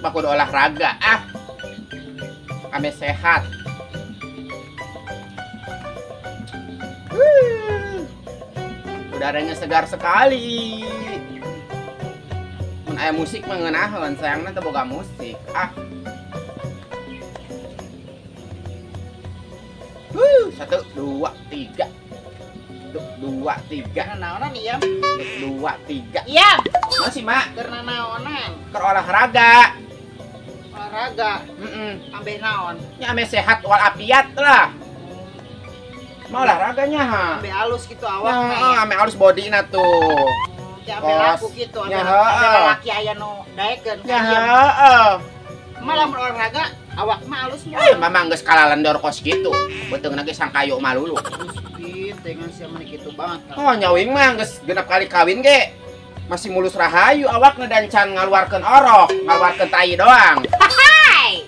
Isuk mah kudu olahraga ah. Ame sehat. Udaranya segar sekali. Mun aya musik mah ngeunaheun, sayangna teu boga musik. Ah. 1 2 3. 1 2 3. Naonan ieu? 1 2 3. Iya. Masih, Mak. Keur naonan? Keur olahraga. Olahraga. Heeh. Ambe naon? Nya ame sehat walafiat lah. Mau olahraganya ha. Ambe alus gitu awakna. Heeh, ame alus bodina tuh. Ya ambe laku gitu, ambe lalaki aya nu daekeun. Ya heeh. Malah olahraga awak mah alus mah. Eh, mama geus kalalendor kos kitu. Beuteungna ge sangkayo malulu. Gusti, dengan sia mah kitu banget. Oh, nyawing mah geus genep kali kawin ge. Masih mulus rahayu awakna dan can ngaluarkeun orok, ngaluarkeun tai doang. Hai.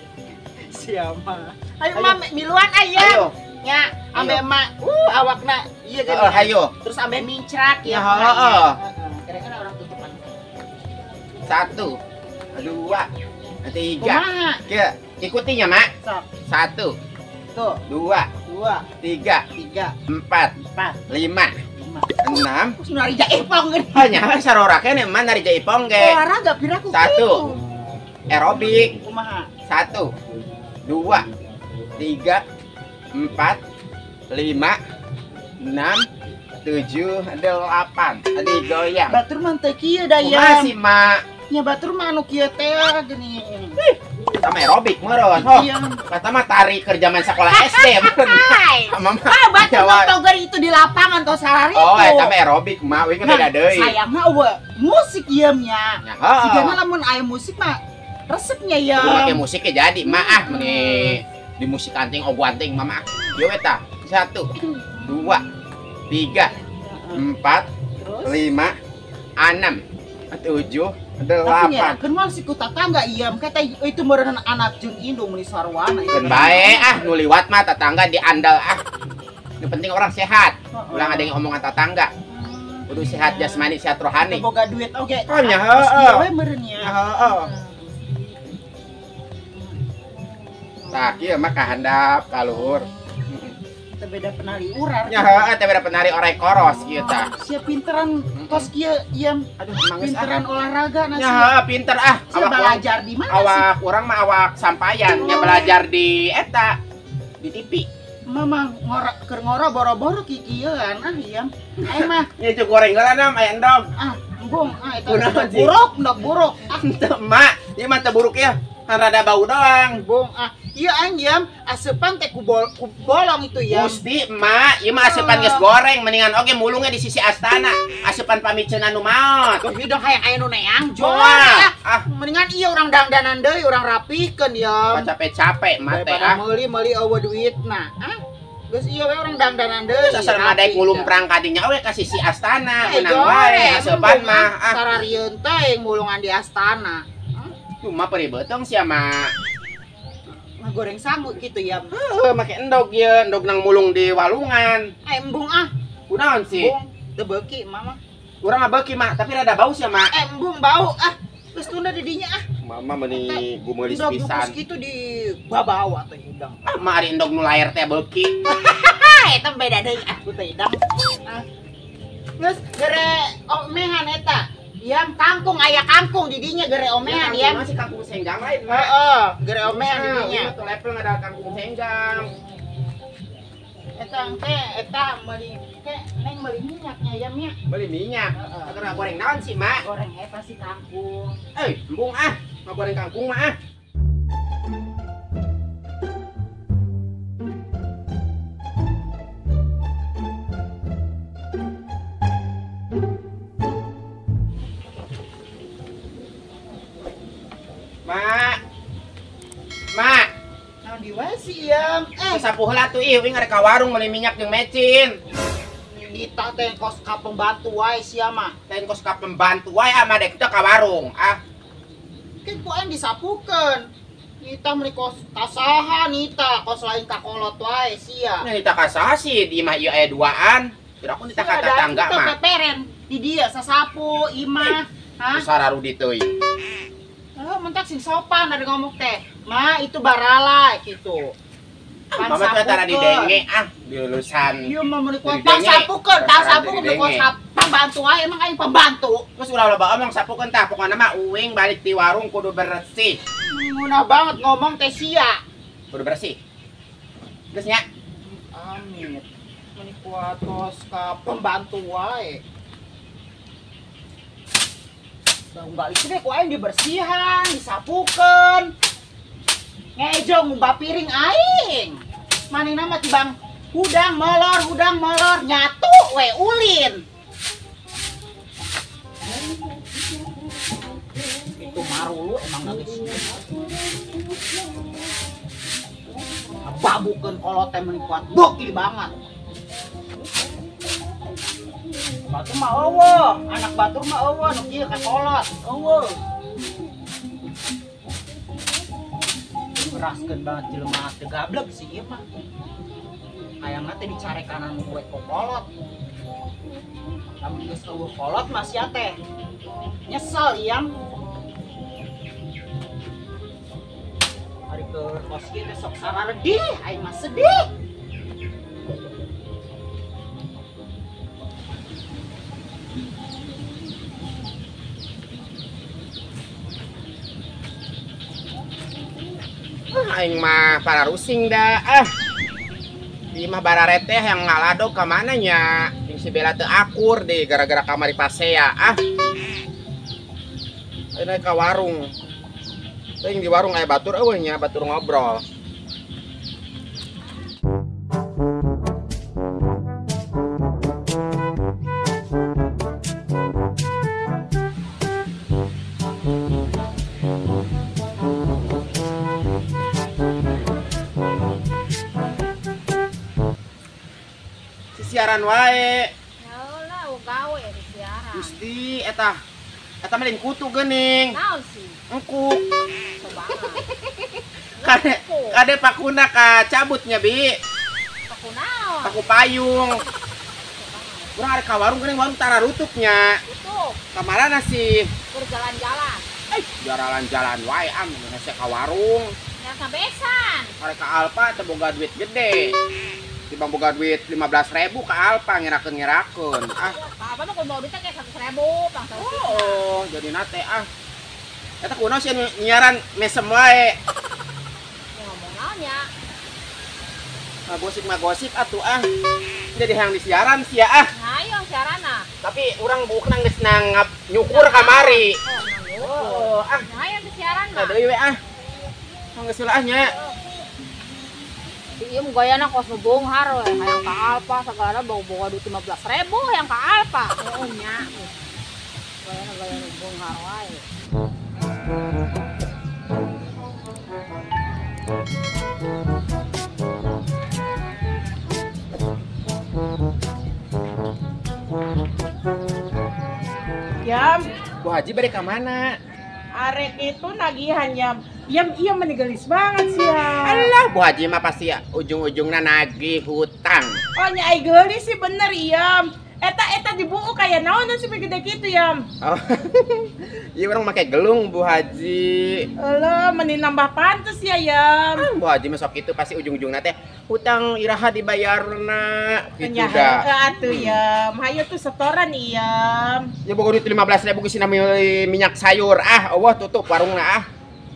Siapa? Ayo mah miluan aya. Ayo. Nya, ambe emak, awakna ieu geuning. Heeh, hayo. Terus ambe mincrak ya. Heeh. Kira-kira orang tutupan. 1 2 3. Kumaha? Kieu, ikutinya, Mak. Sok. 1 2 2 3 3 4 4 5 6. Terus nari jaipong geuning. Oh nya sarora keneh mah nari jaipong ge. Olahraga piraku 1. Aerobik. Kumaha? 1 2 3 4 5 6 7 8. Digoyang. Batur mah teu kieu da ya. Kumaha sih, Mak? Nya batur mah anu kieu teh geuning. Sama aerobik meureun. Oh, kata mah tari keur zaman sekolah SD meureun. Mama. Ah, batur mah toger itu di lapangan tos sarari itu. Oh, eta mah aerobik mah we beda deui. Sayangna eueuh musik ieu nya. Sigana lamun aya musik mah resepnya ya. Kudu make musik ge jadi mah ah meuni di musik anting ogu anting mama. Ieu we tah. 1 2 3 4 5 6 7 8. Keun mah si ku tatangga ieu kata itu meureun anak jeung indung meuni sarwana. Keun bae ah nu liwat mah tatangga diandal ah. Nu penting orang sehat. Ulah ngadengin omongan tatangga. Kudu sehat jasmani, sehat rohani. Boga duit oge. Oh nya heeh. We meureun nya. Heeh. Tah kieu mah kahandap ka luhur. Teu beda penari urar. Ya heeh, teu beda penari orai koros kieu tah. Sia pinteran kos kieu ieu. Aduh, emang geus pinteran olahraga na sia. Ya heeh, pinter ah. Awak belajar di mana sih? Awak urang mah awak sampayan, nya belajar di eta di TV. Mama ngora keur ngora boro-boro kikieuan ah ieu. Aing mah nya jeung goreng heula nam aya endog. Ah, embung ah eta buruk, endog buruk. Ah, teu emak, ieu mah teu buruk ya. Kan rada bau doang. Bung ah. Iya aing yam aseupan teh ku bolong itu ya. Gusti emak, ieu mah aseupan geus goreng mendingan oge mulungnya di sisi astana. Aseupan pamiceuna nu maot. Tuh hidung hayang aya nu neang jol. Ah, mendingan ieu urang dangdanan deui, urang rapihkeun yam. Capek-capek mah teh ah. Meuli-meuli eueuh duitna. Ah. Geus ieu we urang dangdanan deui. Sasar madaek ngulumprang kadinya we ka sisi astana, menang wae aseupan mah. Ah. Sararieun teh mulungan di astana. Cuma perih beuteung sia mah. Goreng sangu gitu ya. Heeh, make endog ieu, endog nang mulung di walungan. Eh, embung ah. Kunaon sih? Embung, teu beuki mama. Urang mah beuki mah, tapi rada bau sia mah. Eh, embung bau ah. Geus tunda di dinya ah. Mama meuni gumeulis pisan. Endog gitu di babawa teh hidang. Ah, mah ari endog nu laer teh beuki. Eta beda deui ah ku teh hidang. Ah. Geus gere omehan eta. Yang kangkung aya kangkung di dinya gere omehan ya. Masih kangkung senggang lain mah. Heeh, gere omehan di dinya. Itu level ada kangkung senggang. Eta teh eta meuli teh neng meuli minyaknya ya nya. Meuli minyak. Heeh. Keur goreng naon sih, Mak? Goreng eta si kangkung. Eh, embung ah. Goreng kangkung mah ah. Mak. Mak. Naon di wae sih ieu? Eh, sapu heula tuh ieu arek ka warung meuli minyak jeung mecin. Nita teh kos ka pembantu wae sia mah. Teh kos ka pembantu wae ah mah dek teh ka warung ah. Keun ku aing disapukeun. Nita meuli kos ka saha nita, kos lain ka kolot wae sia. Nita ka saha sih di imah ieu aya duaan. Kira aku nita ka tetangga mah. Peperen di dia sasapu imah. Hah? Sararudi teuing. Oh, mentak sing sopan ada ngomong teh. Ma, itu barala gitu. Mama tuh tara didenge ah, di lulusan. Ieu mah meuni kuat tang sapukeun, tang sapukeun meuni kuat pembantu wae emang aing pembantu. Terus ulah loba omong sapukeun tah, pokona mah uing balik ti warung kudu bersih. Ngunah banget ngomong teh sia. Kudu bersih. Geus nya. Amit. Meuni kuat tos ka pembantu wae. Bang itu deh ku aing dibersihan, disapukeun. Ngejo ngumbah piring aing. Manehna mah tibang hudang molor nyatu we ulin. Itu marulu emang nangis. Babukeun kolot teh meuni kuat bokil banget. Batur mah eueuh, anak batur mah eueuh nu kieu ka kolot, eueuh. Beraskeun banget jelema teu gablek sih ieu mah. Hayangna teh dicarekanan we ku kolot. Lamun geus eueuh kolot mah sia teh nyesel ieu. Ari keur kos kieu teh sok sararedih, aing mah sedih. Aing mah para rusing dah ah. Di mah barareteh yang ngaladog ka mana nya? Jeung si Bella teu akur deh gara-gara kamari pasea ah. Ayeuna ka warung. Teuing di warung aya batur eueuh nya, batur ngobrol. Siaran wae. Lah, gawe di siaran. Gusti eta. Eta mah lain kutu geuning. Naon sih? Engkuk. Kade kade pakuna ka cabutnya, Bi. Paku naon? Paku payung. Urang arek ka warung geuning warung tara rutupnya. Tutup. Kamarana sih? Berjalan-jalan. Jalan-jalan wae am hese ka warung. Nya sabesan. Arek ka Alfa teu boga duit gede. Tibang boga duit 15.000 ke Alfa ngirakeun-ngirakeun. Ah. Apa mah kudu mau duitnya kayak 100.000, pang 100.000. Oh, jadi nate ah. Eta kunaon sih nyiaran mesem wae. Ya ngomong naon nya? Ngagosip atuh ah. Jadi hayang disiaran sia ah. Nah, ayo siaranna. Tapi urang buukna geus nangap nyukur kamari. Oh, oh, ah. Nah, ayo disiaran mah. Deui we ah. Geus heula ah nya. Ieu mah gayana kos nu beunghar we, hayang ka Alfa sagala bawa-bawa duit 15.000 hayang ka Alfa. Heeh nya. Gayana gaya nu beunghar wae. Yam, Bu Haji bade ka mana? Arek itu nagihan Yam. Yam iya meni gelis banget sih ya. Alah, Bu Haji mah pasti ya ujung-ujungnya nagih hutang. Oh nya ai geulis sih bener Yam. Eta dibuuk kayak naon sih gede gitu Yam. Oh. Iya orang make gelung Bu Haji. Alah, meni nambah pantes ya Yam. Ah, Bu Haji mah sok itu pasti ujung-ujungnya teh hutang iraha dibayarna gitu dah. Atuh Yam, hayu tuh setoran Yam. Ya boga duit 15.000 geus meuli minyak sayur ah, eueuh tutup warungna ah.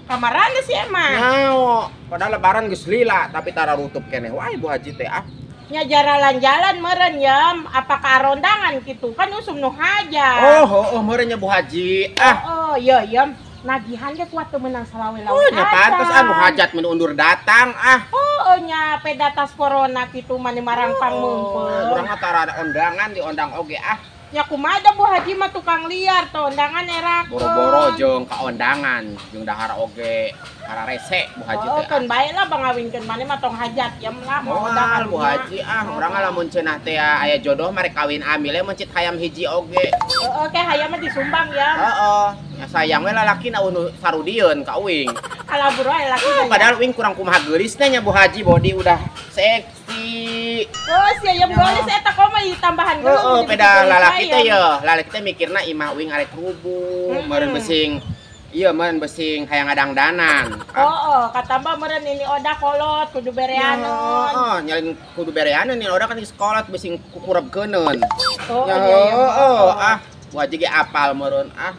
Kamarana sih emang. Nao, padahal lebaran geus lila tapi tara rutup keneh. Wah, Bu Haji teh ah. Nya jalan-jalan meureun Yam, apa ka rondangan gitu kan usum nu hajat. Oh, oh, meureun nya Bu Haji ah. Oh, iya Yam, nagihan ge kuat teu meunang salawe-lawe. Oh, nya pantes ah nu hajat mun undur datang ah. Oh, nya peda tas corona kitu mah marangpang meumpeng. Urang mah tara ada undangan diondang oge ah. Ya kumaha Bu Haji mah tukang liar tuh undangan erakeun. Boro-boro jeung ka undangan, jeung dahar oge kararese Bu Haji teh. Oh, keun bae lah bangawinkeun maneh mah tong hajat yam lah mau undangan Bu Haji ah, urang lamun cenah teh aya jodoh mah rek kawin amile mencit hayam hiji oge. Heeh, ke hayam mah disumbang ya. Heeh, nya sayang we lalakina nu sarudieun ka uing. Alah buru aya laki. Padahal uing kurang kumaha geulisna nya Bu Haji, body udah seksi. Oh, si ayam geulis eta komo tambahan geus. Heeh, peda lalaki teh ye, lalaki teh mikirna imah uing arek rubuh, meureun besing Iya meureun besing hayang ngadangdanan. Oh, katamba meureun ini oda kolot kudu bereaneun. Heeh, nyalin kudu bereaneun ini oda kan di sekolah besing kukurepkeuneun. Oh, ya, iya, heeh, ah, Bu Haji ge apal meureun ah.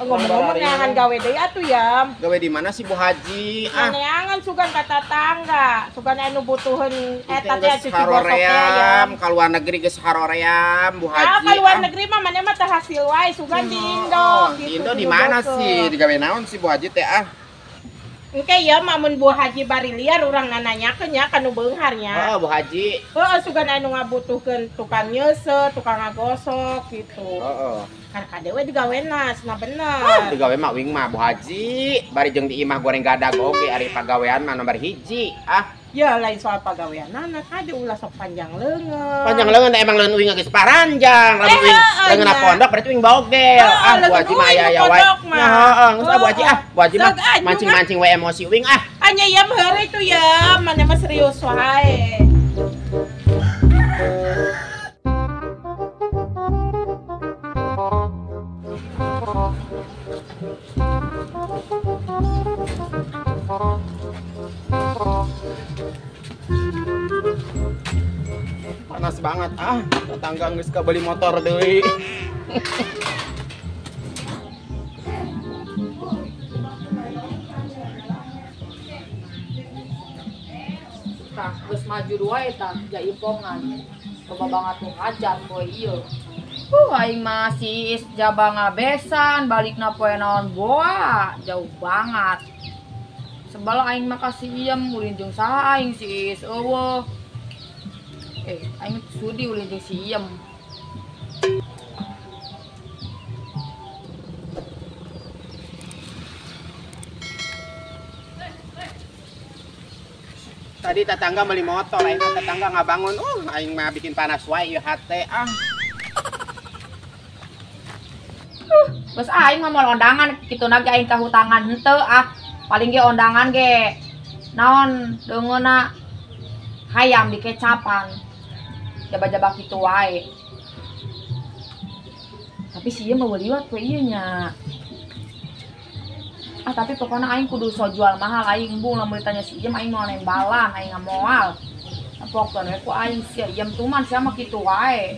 Ngomong-ngomong neangan gawe deui atuh ya. Gawe di mana sih Bu Haji? Ah, neangan sugan ka tatangga, sugan anu butuheun eta teh cuci gosok teh ya. Ka luar negeri geus haroream Bu Haji. Ah, ka luar negeri mah maneh mah teu hasil wae sugan di Indo. Di Indo di mana sih? Digawe naon sih Bu Haji teh ah? Engke ya mun Bu Haji bari liar urang nananyakeun nya ka nu beunghar nya. Heeh, Bu Haji. Heeh, sugan anu ngabutuhkeun tukang nyeuseuh, tukang ngagosok gitu. Heeh. Kan kade we digawena, cenah bener. Ah, digawe mah uing mah Bu Haji, bari jeung di imah goreng gadag oge ari pagawean mah nomor 1. Ah, ya lain soal pagaweanana kade ulah sok panjang leungeun. Panjang leungeun emang leungeun uing geus paranjang, lamun uing leungeun pondok berarti uing bogel. Ah, Bu Haji mah aya-aya wae. Ya heeh, geus ah Bu Haji ah, Bu Haji mah mancing-mancing we emosi uing ah. Anya ya heureuy itu ya, maneh mah serius wae. Panas banget ah, tetangga geus kabeli motor deui. Tah, geus maju dua eta jaipongan. Loba banget nu hajat poe ieu. Aing masih jaba ngabesan, balikna poe naon boa, jauh banget. Sebel aing mah kasih iem ulin jeung saha aing si Is eueuh. Aing sudi ulin jeung si iem. Tadi tetangga beli motor, aing mah tetangga ngabangun. Aing mah bikin panas wae ieu hate ah. Geus aing mah moal ondangan kitu na ge aing kahutangan henteu ah. Paling ge ondangan ge naon deungeunna hayam dikecapan. Jaba-jaba kitu wae. Tapi si ieu mah liwat we ieu nya. Ah tapi pokona aing kudu so jual mahal aing embung lamun ditanya si ieu aing moal nembalan aing ngamoal. Pokona we ku aing sia iem tuman sia mah kitu wae.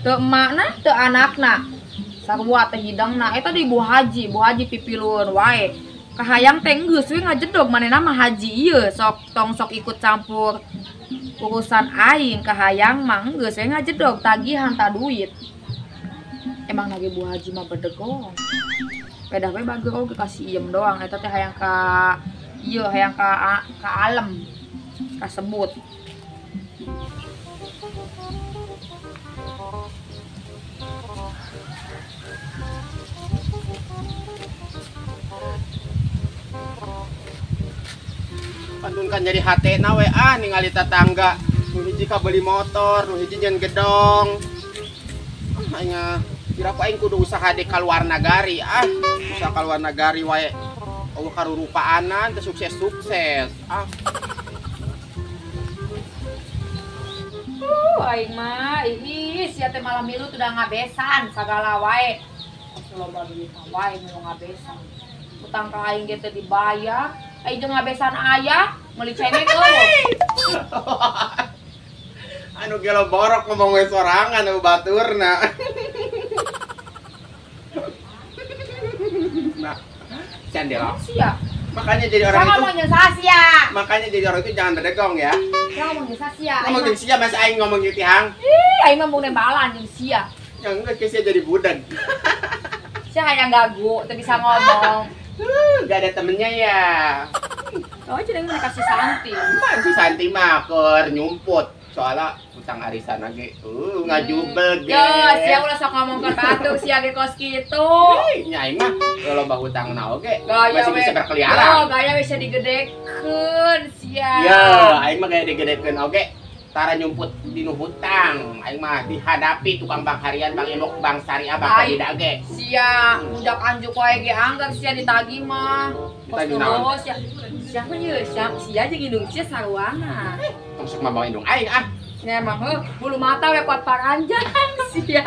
Teu emakna teu anakna. Sarua teh hidangna eta di Bu Haji pipilueun wae. Kahayang teh geus we ngajedog manehna mah haji ieu sok tong sok ikut campur urusan aing kahayang mah geus we ngajedog tagihan ta duit. Emang nage Bu Haji mah bedegong. Pedah we bager oge kasih iem doang eta teh hayang ka ieu hayang ka alem kasebut. Pantun kan jadi hatena we ah ningali tetangga nu hiji kabeli motor, nu hiji nyeun gedong. Ah aing kira ku aing kudu usaha di kaluar nagari ah. Usaha kaluar nagari wae eueuh karurupaanan teu sukses-sukses. Ah. Aing mah ih sia teh malam milu teu da ngabesan sagala wae. Loba duit wae nu ngabesan. Utang ka aing ge teu dibayar. Aing jeung ngabesan aya meuli cengek eueuh. Anu gelo borok ngomong we sorangan anu baturna. Nah, candel. Sia. Makanya jadi orang itu. Ngomong jeung sia. Makanya jadi orang itu jangan berdegong ya. Jangan ngomong jeung sia. Ngomong jeung sia masa aing ngomong jeung tihang. Ih, aing mah mung nembalan jeung sia. Ya enggak sia jadi budak. Sia hayang gagu, teu bisa ngomong. Gak ada temennya ya. Oh, jadi mereka si Santi. Man, si Santi mah keur nyumput. Soalnya utang arisan lagi. Ngajubel ge. Yo, sia ulah sok ngomong ke batur sia ge kos kitu. Nya aing mah loba hutangna oge masih bisa berkeliaran. Yo, gaya bisa digedekeun sia. Yo, aing mah gaya digedekeun oge. Tara nyumput dinu hutang, aing mah dihadapi tukang bank harian, bank emok, bank syariah, bank tidak ge. Sia, ujak anjuk wae ge anggar sia ditagih mah. Ditagih naon? Sia, sia mah ye, sia sia jeung indung sia saruana. Tong sok mabawa indung aing ah. Nya emang heuh bulu mata we kuat paranjang sia.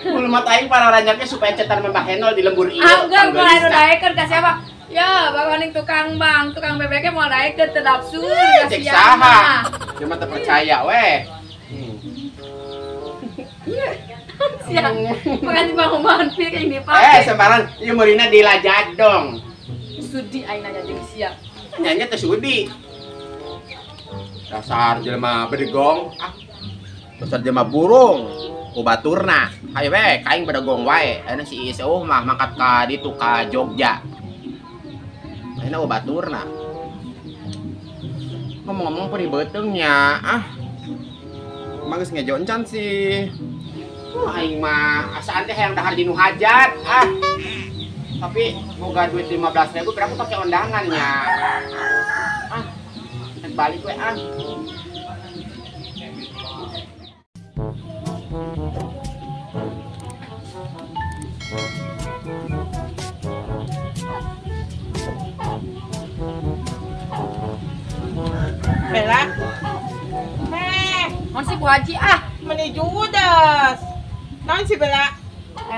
Bulu mata aing pararanjangnya supaya cetar membah henol di lembur ieu. Ah enggak gua anu daekeun ka siapa? Ya, bawaning tukang bang, tukang bebeknya mau daekeun teu nafsu ka Cek sia. Saha? Cuma teu percaya weh. Iya. Sia. Makanya bangunan piring dipake. Sembaran ieu meurina di Lajadong. Sudi aing nanya jeung sia. Nyanyi teh sudi. Dasar jelema bedegong, ah. Dasar jelema burung, ku baturna. Hayo we, ka aing bedegong wae. Ayeuna si Iis eueuh mah mangkat ka ditu ka Jogja. Ayeuna eueuh baturna. Ngomong-ngomong perih beuteung nya, ah. Mah geus ngejo encan sih. Aing mah asaan teh hayang dahar di nu hajat, ah. Tapi boga duit 15.000 berapa pakai undangannya. Ah. Balik we ah. Bella. Heh, naon sih Bu Haji ah? Meni judas. Naon sih Bella?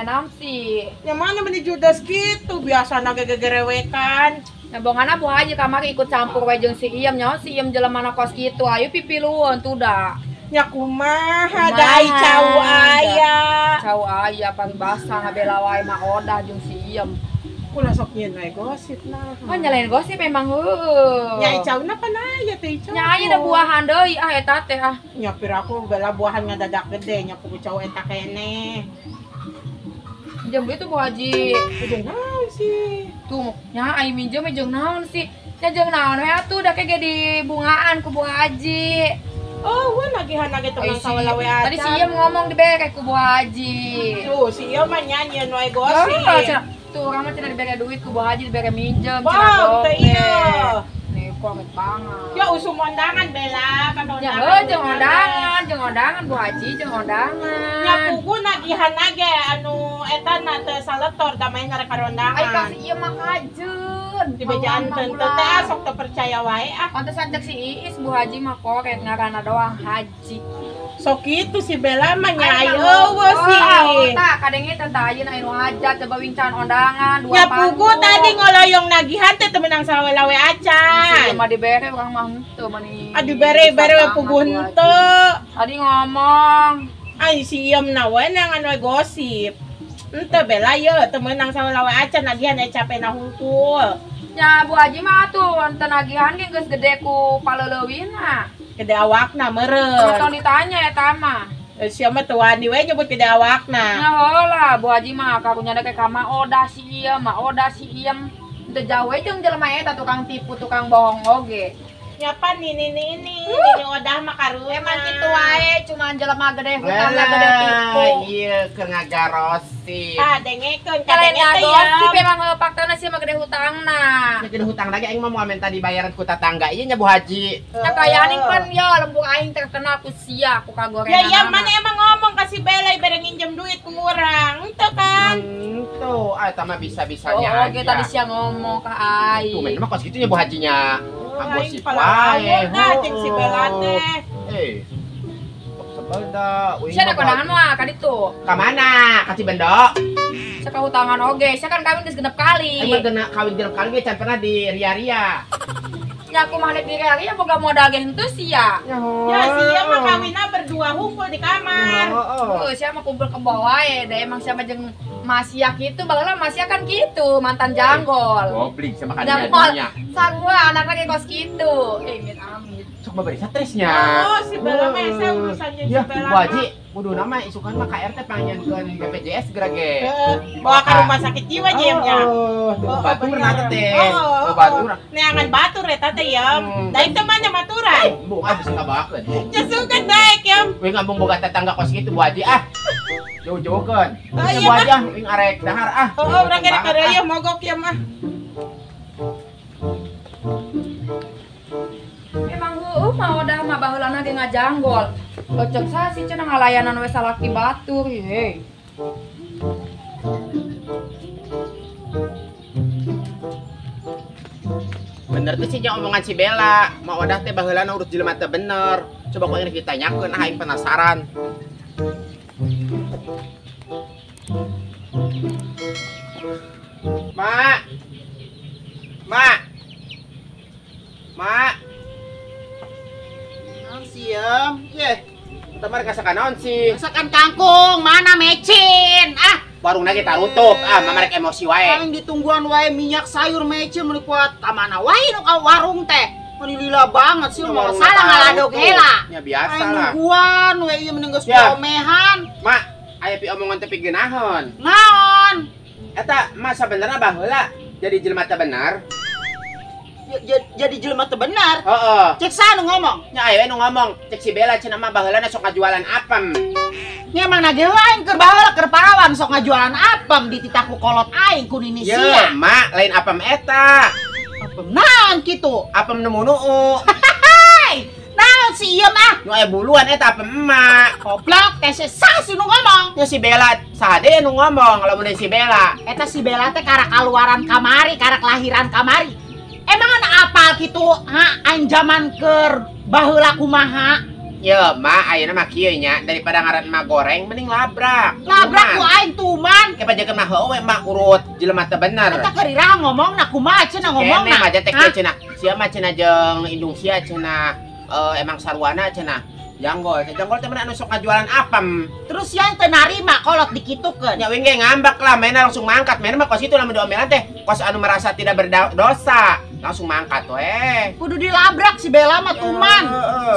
Naon sih? Yang mana meni judas gitu biasana gegerewekan. Nah, bongana Bu Haji kamari ikut campur we jeung si Iem nyaho si Iem jelema kos kitu ayo pipilueun tuh da. Nya kumaha da ai cau aya. Cau aya paribasa ngabela wae mah odah jeung si Iem. Ulah sok nyieun we gosip nah. Oh nyalain gosip emang heueuh. Nya cauna pan aya teh cau. Nya aya da buahan deui ah eta teh ah. Nya piraku bela buahan ngadadak gede nya pugu cau eta keneh. Minjem duit tuh Bu Haji. Jeung naon sih? Tuh, nya ai minjem jeung naon sih? Nya jeung naon we atuh da ke ge dibungaan ku Bu Haji. Oh, we nagihan ge teman sawala we acan. Tadi si Iem ngomong dibere ku Bu Haji. Tuh, si Iem mah nyanyian wae gosip. Tuh, urang mah cenah dibere duit ku Bu Haji, dibere minjem cenah. Teh ieu. Nih, komit banget. Ya usum undangan Bella, kan undangan. Ya, jeung undangan, jeung undangan Bu Haji, jeung undangan. Nya pugu nagihan ge anu eta na teu saletor da main rek undangan. Ai ka si ieu mah kajeun. Dibejaan teu teh sok teu percaya wae ah. Pantesan cek si Iis Bu Haji mah koret ngaranna doang Haji. Sok kitu si Bella mah nya ai eueuh sih. Tah kadenge teh tah ayeuna anu hajat coba wincan undangan dua Nya pugu tadi ngoloyong nagihan teh teu meunang sawelawe acan. Si mah dibere urang mah henteu mani. Ah dibere-bere we pugu henteu. Tadi ngomong. Ai si Iem na we nangan we gosip. Henteu Bella ye teu meunang sawelawe acan nagihan aya capena hungkul. Nya Bu Haji mah atuh teu nagihan ge geus gede ku paleleuwina. Gede awakna meureun. Tong ditanya eta mah. Sia mah teu wani we nyebut gede awakna. Nya heula Bu Haji mah karunya teh ka mah odah si ieu mah odah si iem. Teu jauh we jeung jelema eta tukang tipu, tukang bohong oge. Nya pan nini nini, nini odah mah karunya. Emang kitu wae, cuman jelema gede hutang gede tipu. Ieu keur ngagarosip. Ah dengekeun kadenge teh ya. Gosip emang faktana sia mah gede hutangna. Nya gede hutang lagi aing mah moal minta dibayaran ku tetangga ieu nya Bu Haji. Nya kayaning pan ya lembur aing terkenal ku sia ku kagorengan. Ya ya mana emang ngomong ka si Bella bere nginjem duit ku urang, henteu kan? Henteu, ah eta mah bisa-bisanya aja. Oh, oke tadi sia ngomong ka aing. Tuh, mah kos kitu nya Bu Hajinya. Aing wae dah jeung si Bella teh. Eh. Sok sebel da. Sia da kondangan mah ka ditu. Ka mana? Ka Cibendo. Sia kahutangan oge, sia kan kawin geus genep kali. Emang kena kawin genep kali ge can pernah di ria-ria. Nya kumaha dek di ria-ria boga modal ge henteu sia. Ya sia mah kawinna berdua hungkul di kamar. Heuh, sia mah kumpul kebo wae, da emang sia mah jeung Masya gitu, baheula Masya kan gitu, mantan janggol. Goblik sama kadinya. Sarua anak lagi kos gitu. Amit amit. Sok babari stresnya. Oh, si Bella mah saya urusannya si Bella. Bu Haji, kudu nama isukan mah KRT pangnyieunkeun BPJS geura ge. Bawa ke rumah sakit jiwa jeung nya. Oh, batur na teh. Oh, batur. Neangan batur eta teh ya. Daek teh mana maturan? Bu, ah bisa kabakeun. Nya sugan daek ya. We ngambung boga tetangga kos gitu Bu Haji ah. Jauh-jauhkeun. Bu Haji ah, wing arek dahar ah. Oh, urang ge rek ieu mogok ya mah. Emang heueuh mah odah mah baheulana ge ngajanggol. Kocok sa sih cenah ngalayanan we salaki batur hei. Bener teh sih nya omongan si Bella. Mak Odah teh baheulana urut jelema teh bener. Coba ku aing ditanyakeun, ah aing penasaran. Mak. Mak. Mak. Naon sieum? Ye. Eta mah rek masakan naon sih? Masakan kangkung, mana mecin? Ah, warungna ge tarutup. Ah, mama rek emosi wae. Aing ditungguan wae minyak sayur mecin meuni kuat ka mana wae nu ka warung teh. Meuni lila banget sih mau salah ngaladog heula. Ya biasa aing lah. Nungguan we ieu mending geus omehan. Mak, aya pi omongan teh pigeunaheun. Naon? Eta mah sabenerna baheula jadi jelema teh bener. Jadi jelema teu bener. Heeh. Cek saha nu ngomong? Nya aya we nu ngomong, cek si Bella cenah mah baheulana sok ngajualan apem. Nya emang nage aing keur baheula keur parawan sok ngajualan apem dititah ku kolot aing ku nini sia. Ye, mak, lain apem eta. Apem naon kitu? Apem nu munuu. Hai. Naon si ieu mah? Nu aya buluan eta apem emak. Goblok teh saha si nu ngomong? Nya si Bella saha deui nu ngomong lamun si Bella. Eta si Bella teh karak kaluaran kamari, karak lahiran kamari. Emang anak apal gitu, ha, aing zaman keur baheula kumaha? Ye, mak, ayeuna mah kieu nya, daripada ngaran emak goreng mending labrak. Labrak ku aing tuman. Ke pajakeun mah heueuh we mak urut jelema teu bener. Eta keur iraha ngomongna kumaha cenah ngomongna? Kene mah teh kieu cenah. Sia mah cenah jeung indung sia cenah emang sarwana cenah. Janggol, teh janggol teh mana anu sok ngajualan apem. Terus yang teu narima kolot dikitukeun. Nya we ge ngambek lah, mainna langsung mangkat. Mainna mah kos itu lamun diomelan teh kos anu merasa tidak berdosa. Langsung mangkat we. Kudu dilabrak si Bella mah tuman.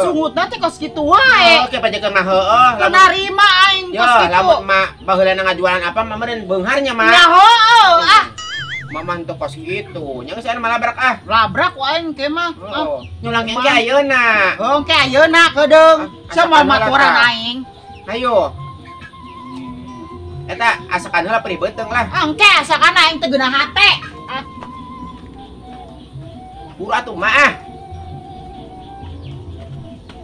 Sungutna teh kos kitu wae. Oke, pajakeun mah heueuh. Teu narima aing kos kitu. Ya, lamun mah baheulana ngajualan apem mah meureun beungharnya mah. Ya heueuh ah. Mama henteu kos kitu. Nya geus anu malabrak ah. Labrak ku aing ke mah. Oh. Nyulang engke ayeuna. Heuh, engke ayeuna keudeung. Sama maturan aing. Hayo. Eta asakan heula perih beuteung lah. Engke asakan aing teu geunah hate. Ah. Buru atuh mah ah.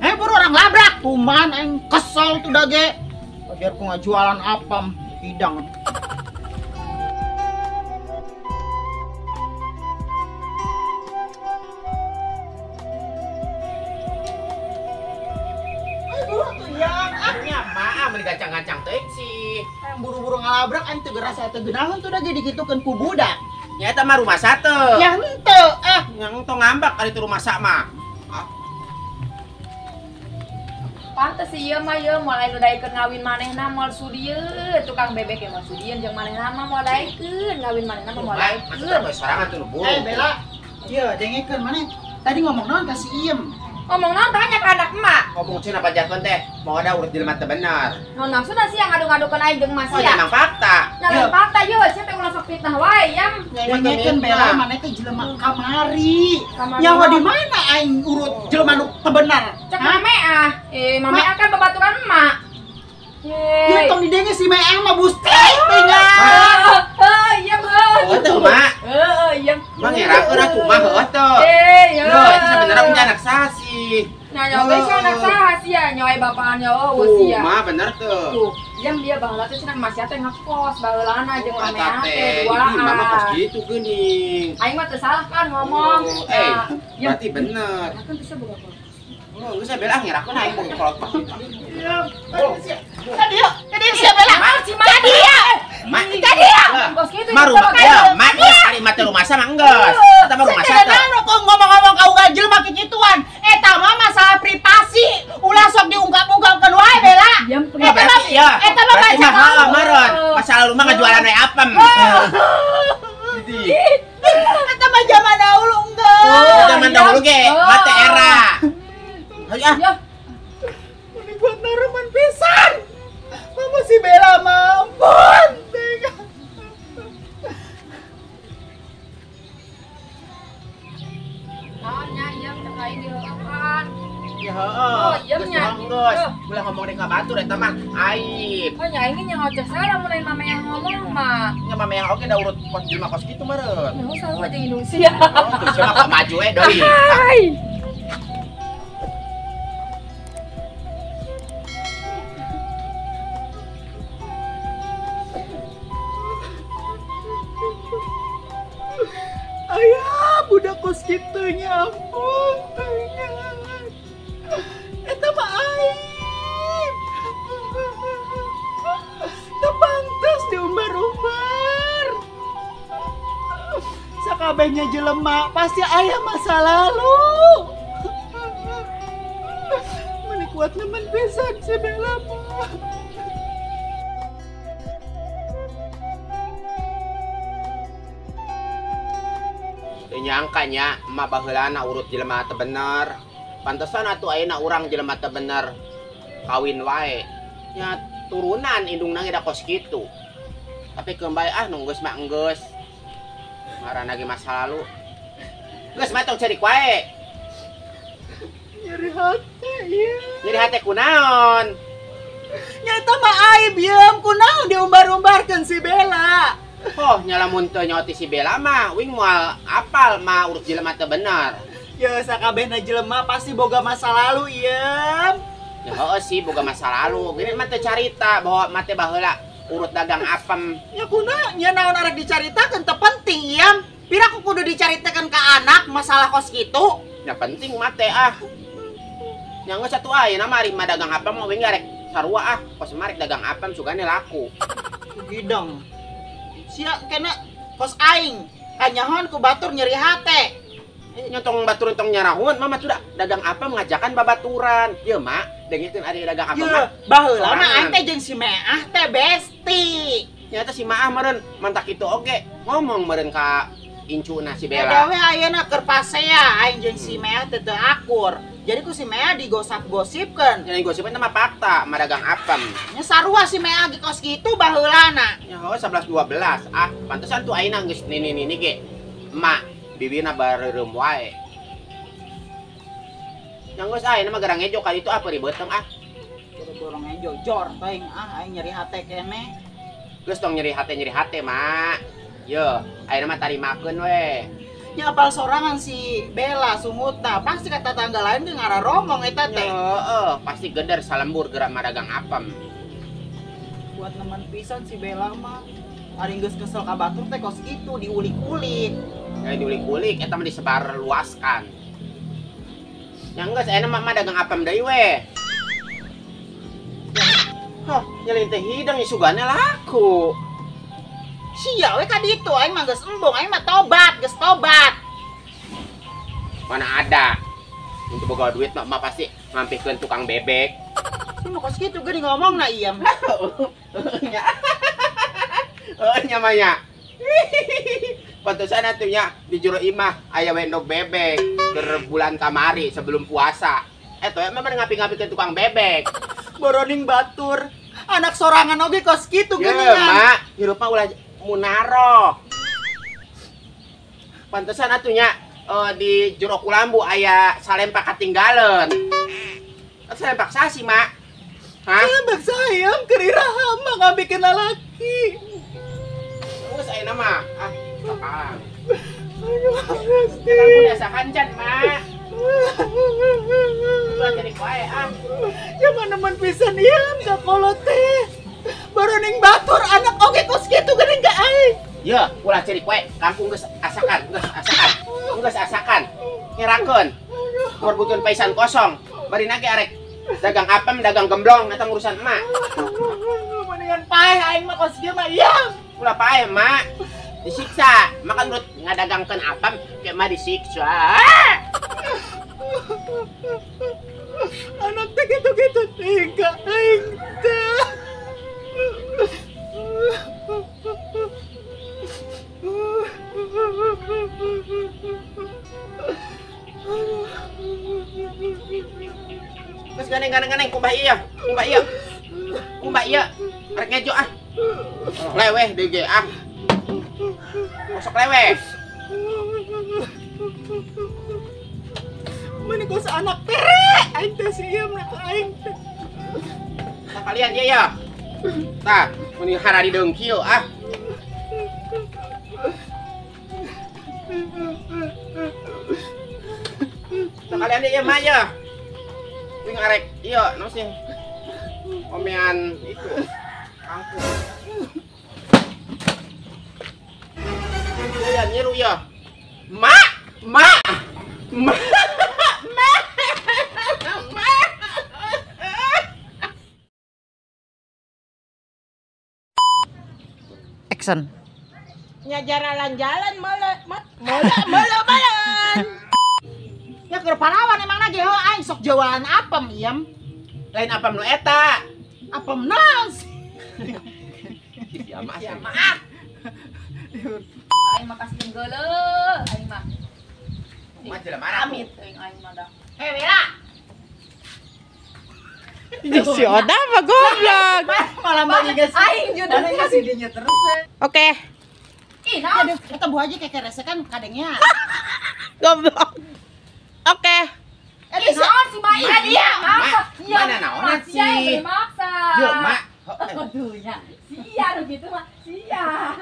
Eh buru orang labrak tuman aing kesel tuh dage. Biar ku ngajualan apem hidang. Gancang-gancang teuing sih. Yang buru-buru ngalabrak aing teu gerasa teu geunaheun tuh dage dikitukeun ku budak. Nya eta mah rumah sate. Ya henteu ah. Nya tong ngambak kali itu rumah sak mah. Ah. Pantes ieu mah ieu moal anu daekeun ngawin manehna moal sudieun, tukang bebek ge moal sudieun jeung manehna mah moal daekeun ngawin manehna mah moal daekeun. Maksudna sorangan tuh buru. Eh Bella, ieu dengekeun maneh. Tadi ngomong naon ka si Iem? Ngomong naon tanya ke anak emak. Ngomong cenah pajakeun teh, mau ada urut jelema teu bener. Naon maksudna sih yang ngadu-ngadukeun aing jeung emak Oh, sia? emang fakta. Nah, lain fakta yeuh, sia teh ulah sok fitnah wae yang. Dengekeun Bella maneh teh jelema kamari. Nyawa di mana aing urut jelema nu teu bener? Cek mame ah. Eh, mame ah kan babaturan emak. Ye, tong didenge si Meang mah busti tinggal. Heuh, iya heuh. Oh, teu mak. Heuh, iya. Mah ngerakeun atuh mah heueuh teu. Eh, yo, itu sebenarnya punya anak saha sih. Nah, nyawa sih anak saha sih ya, nyawa bapaannya oh sia. Tuh, mah bener tuh. Tuh, yang dia baheula teh cenah masih teh ngekos baheulana jeung mame teh duaan. Ih, mama kos gitu geuning. Aing mah teu salah kan ngomong. Eh, berarti bener. Kan bisa boga kos. Oh, geus Bella ngerakeun aing boga kolot kos gitu. Tadi yuk, tadi siapa Bella? Tadi ya. Tadi ya. Mah rumah ya, mak geus kali mah teu rumah sama enggeus. Eta mah rumah sate. Kok ngomong-ngomong kau gajel mah kikituan. Eta mah masalah privasi. Ulah sok diungkap-ungkapkeun wae Bella. Eta mah ya. Eta mah baca heeh meureun. Masalah rumah ngajualan we apem. Eta mah zaman dahulu enggeus. Zaman dahulu ge, mah teh era. Hayu ah. Ini buat naruman pisan. Mama si Bella mampun. Naon nya ieu cek aing diheueukan. Ya heeh. Oh, iya nya. Geus, ulah ngomong deui ka batur eta mah aib. Oh nya aing nya ngoceh salah mun lain mame yang ngomong mah. Nya mame yang oge da urut kos jelema kos kitu meureun. Nya sarua jeung indung sia. Oh, tuh sia mah maju we deui. Ayah, budak kos kitu nya ampun teuing. Eta mah aib. Teu pantes diumbar-umbar. Sakabehnya jelema pasti aya masa lalu. Meni kuat nemen pisan si Bella mah. Teu nyangka nya emak baheulana urut jelema teu bener. Pantesan atuh ayeuna urang jelema teu bener kawin wae. Nya turunan indungna ge da kos kitu. Tapi keun bae ah nu geus mah enggeus. Ngaranna ge masa lalu. Geus mah tong ceurik wae. Nyeri hate ieu. Nyeri hate kunaon? Nya eta mah aib yeum kunaon diumbar-umbarkeun si Bella. Oh, nya lamun teu nyoti si Bella mah wing moal apal mah urut jelema teu bener. Ya sakabehna jelema pasti boga masa lalu ieum. Ya heueuh sih boga masa lalu. Geuning mah teu carita bahwa mah teh baheula urut dagang apem. Ya kuna nya naon arek dicaritakeun teu penting ieum. Pira ku kudu dicaritakeun ka anak masalah kos kitu? Ya penting mah teh ah. Nya geus atuh ayeuna mah ari mah dagang apem mah wing arek sarua ah. Kos mah arek dagang apem sugane laku. Gideng. Sia kena kos aing kanyahon ku batur nyeri hate. Nya tong batur tong nyarahun mama sudah dagang apem ngajakan babaturan. Ieu mak dengekeun ari dagang apem mah. Baheula mah aing teh jeung si Meah teh besti. Nyata si Maah meureun mantak kitu oge ngomong meureun ka incuna si Bella. Eta we ayeuna keur pasea aing jeung si Meah teh teu akur. Jadi ku si Meah digosip-gosipkeun. Nya digosipkeun mah fakta mah dagang apem. Nya sarua si Meah ge kos kitu baheulana. Nya heueuh 11 12 ah pantesan tuh ayeuna geus nini-nini ge. Emak bibina bareureum wae. Nya geus ayeuna mah gerang ngejo ka ditu ah peuribeuteung ah. Borong ngejo jor teuing ah aing nyeri hate keneh. Geus tong nyeri hate mak. Yo, ayeuna mah tarimakeun we. Nya apal sorangan si Bella sungutna, pasti kata tetangga lain ge ngararomong eta teh. Heeh, pasti geder salembur geura mah dagang apem. Buat nemen pisan si Bella mah. Ari geus kesel ka batur teh kos kitu diulik-ulik. Ya diulik-ulik eta mah disebarluaskan. Nya geus ayeuna mah dagang apem deui we. Hah, nyelin teh hidang sugane laku. Sia we ka ditu aing mah geus embung, aing mah tobat, geus tobat. Mana ada. Untuk boga duit mah mah pasti ngampihkeun tukang bebek. Si mah kos kitu geuning ngomongna ieu. Heuh nya mah nya. Pantesan atuh nya di jero imah aya wendok bebek keur bulan kamari sebelum puasa. Eta mah ngapi-ngapikeun tukang bebek. Boroning batur. Anak sorangan oge kos kitu geuningan. Ye, mak, hirup mah ulah munaroh. Pantesan atuh nya di jero kulambu aya salempak katinggaleun. Salempak sasi, mak. Hah? Salempak sayang keur iraha mah ngabikeun lalaki. Geus ayeuna mah. Ah, sakang. Aduh, Gusti. Kamu biasakan can, mak. Ulah jadi wae ah. Ya mana pisan ieu ka kolot teh. Boroning batur anak oge kos kitu geuning ka aing. Ye, ulah ceurik wae, kampung geus asakan, geus asakan. Geus asakan. Ngerakeun. Ngorbukeun paisan kosong. Bari nage arek dagang apem, dagang gemblong eta urusan emak. Mendingan paeh aing mah kos kieu mah ieu. Ulah paeh, mak. Disiksa. Makan urut ngadagangkeun apem ke mah disiksa. Anak teh kitu-kitu teh aing teh. Geus ganeng-ganeng kumbah ieu, kumbah ieu. Kumbah ieu, rek ngejo ah. Leweh deui ge ah. Kosok leweh. Meni kos anak tere, aing teh si ieu mah ka aing teh. Tah kalian ieu ya. Tah, meni harari deung kieu ah. Tah kalian ieu mah ya. Wing arek ieu naon sih? Omean itu. Kangkung. Ya nyiru ya. Mak, mak. Action. Nya jalan-jalan mele mele mele melen. Ya keur parawan emang lagi heuh aing sok jualan apem iem. Lain apem nu eta. Apem naon sih? Ya maaf. Ya maaf. Aing mah kasih geuleuh aing mah. Mah jelema mana? Amit aing aing mah dah. Hei Bella. Si Oda mah goblok. Malah balik geus. Aing judes ngasih dinya terus. Oke. Ih, naon? Aduh, eta bu haji kekerese kan kadengnya. Goblok. Oke. Ih, naon si Mai? Dia maksa. Mana naonan sih? Maksa. Yo, Mak. Aduh nya. Sia nu kitu mah. Sia.